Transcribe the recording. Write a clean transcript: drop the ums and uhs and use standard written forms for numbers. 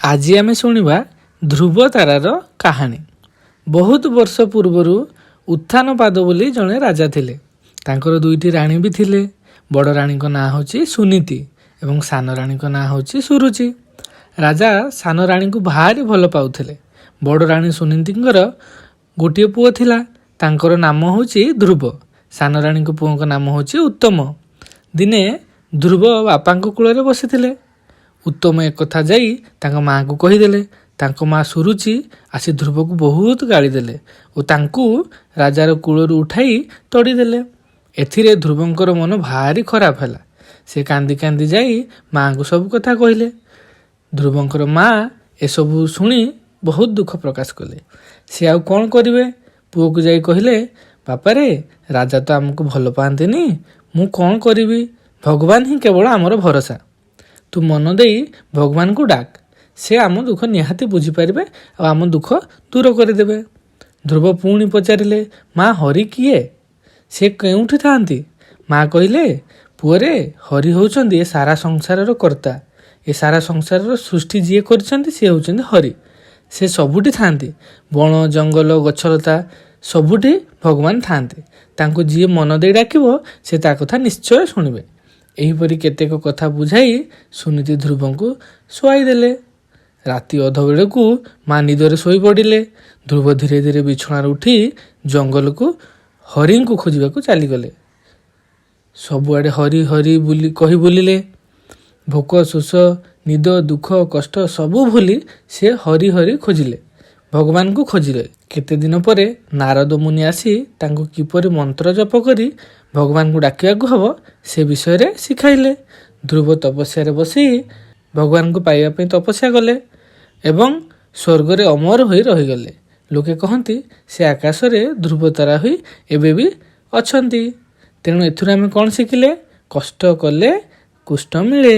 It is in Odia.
ଆଜି ଆମେ ଶୁଣିବା ଧ୍ରୁବ ତାରାର କାହାଣୀ। ବହୁତ ବର୍ଷ ପୂର୍ବରୁ ଉତ୍ଥାନପାଦ ବୋଲି ଜଣେ ରାଜା ଥିଲେ। ତାଙ୍କର ଦୁଇଟି ରାଣୀ ବି ଥିଲେ। ବଡ଼ ରାଣୀଙ୍କ ନାଁ ହେଉଛି ସୁନୀତି ଏବଂ ସାନ ରାଣୀଙ୍କ ନାଁ ହେଉଛି ସୁରୁଚି। ରାଜା ସାନ ରାଣୀଙ୍କୁ ଭାରି ଭଲ ପାଉଥିଲେ। ବଡ଼ ରାଣୀ ସୁନୀତିଙ୍କର ଗୋଟିଏ ପୁଅ ଥିଲା, ତାଙ୍କର ନାମ ହେଉଛି ଧ୍ରୁବ। ସାନ ରାଣୀଙ୍କ ପୁଅଙ୍କ ନାମ ହେଉଛି ଉତ୍ତମ। ଦିନେ ଧ୍ରୁବ ବାପାଙ୍କ କୂଳରେ ବସିଥିଲେ। ଉତ୍ତମ ଏକଥା ଯାଇ ତାଙ୍କ ମାଆଙ୍କୁ କହିଦେଲେ। ତାଙ୍କ ମା ସୁରୁଚି ଆସି ଧ୍ରୁବକୁ ବହୁତ ଗାଳି ଦେଲେ ଓ ତାଙ୍କୁ ରାଜାର କୂଳରୁ ଉଠାଇ ତଡ଼ିଦେଲେ। ଏଥିରେ ଧ୍ରୁବଙ୍କର ମନ ଭାରି ଖରାପ ହେଲା। ସେ କାନ୍ଦି କାନ୍ଦି ଯାଇ ମାଆଙ୍କୁ ସବୁ କଥା କହିଲେ। ଧ୍ରୁବଙ୍କର ମା ଏସବୁ ଶୁଣି ବହୁତ ଦୁଃଖ ପ୍ରକାଶ କଲେ। ସେ ଆଉ କ'ଣ କରିବେ? ପୁଅକୁ ଯାଇ କହିଲେ, ବାପାରେ, ରାଜା ତ ଆମକୁ ଭଲ ପାଆନ୍ତିନି, ମୁଁ କ'ଣ କରିବି? ଭଗବାନ ହିଁ କେବଳ ଆମର ଭରସା। ତୁ ମନ ଦେଇ ଭଗବାନଙ୍କୁ ଡାକ, ସେ ଆମ ଦୁଃଖ ନିହାତି ବୁଝିପାରିବେ ଆଉ ଆମ ଦୁଃଖ ଦୂର କରିଦେବେ। ଧ୍ରୁବ ପୁଣି ପଚାରିଲେ, ମା, ହରି କିଏ? ସେ କେଉଁଠି ଥାଆନ୍ତି? ମା କହିଲେ, ପୁଅରେ, ହରି ହେଉଛନ୍ତି ଏ ସାରା ସଂସାରର କର୍ତ୍ତା। ଏ ସାରା ସଂସାରର ସୃଷ୍ଟି ଯିଏ କରିଛନ୍ତି, ସେ ହେଉଛନ୍ତି ହରି। ସେ ସବୁଠି ଥାଆନ୍ତି। ବଣ ଜଙ୍ଗଲ, ଗଛଲତା ସବୁଠି ଭଗବାନ ଥାଆନ୍ତି। ତାଙ୍କୁ ଯିଏ ମନ ଦେଇ ଡାକିବ, ସେ ତା କଥା ନିଶ୍ଚୟ ଶୁଣିବେ। ଏହିପରି କେତେକ କଥା ବୁଝାଇ ସୁନୀତି ଧ୍ରୁବଙ୍କୁ ଶୁଆଇ ଦେଲେ। ରାତି ଅଧ ବେଳକୁ ମା ନିଦରେ ଶୋଇପଡ଼ିଲେ। ଧ୍ରୁବ ଧୀରେ ଧୀରେ ବିଛଣାରୁ ଉଠି ଜଙ୍ଗଲକୁ ହରିଙ୍କୁ ଖୋଜିବାକୁ ଚାଲିଗଲେ। ସବୁଆଡ଼େ ହରି ହରି ବୋଲି କହି ବୁଲିଲେ। ଭୋକ, ଶୋଷ, ନିଦ, ଦୁଃଖ, କଷ୍ଟ ସବୁ ଭୁଲି ସେ ହରି ହରି ଖୋଜିଲେ, ଭଗବାନଙ୍କୁ ଖୋଜିଲେ। କେତେ ଦିନ ପରେ ନାରଦ ମୁନି ଆସି ତାଙ୍କୁ କିପରି ମନ୍ତ୍ର ଜପ କରି ଭଗବାନଙ୍କୁ ଡାକିବାକୁ ହେବ, ସେ ବିଷୟରେ ଶିଖାଇଲେ। ଧ୍ରୁବ ତପସ୍ୟାରେ ବସି ଭଗବାନଙ୍କୁ ପାଇବା ପାଇଁ ତପସ୍ୟା କଲେ ଏବଂ ସ୍ୱର୍ଗରେ ଅମର ହୋଇ ରହିଗଲେ। ଲୋକେ କହନ୍ତି, ସେ ଆକାଶରେ ଧ୍ରୁବ ତାରା ହୋଇ ଏବେ ବି ଅଛନ୍ତି। ତେଣୁ ଏଥିରୁ ଆମେ କ'ଣ ଶିଖିଲେ? କଷ୍ଟ କଲେ କୁଷ୍ଟ ମିଳେ।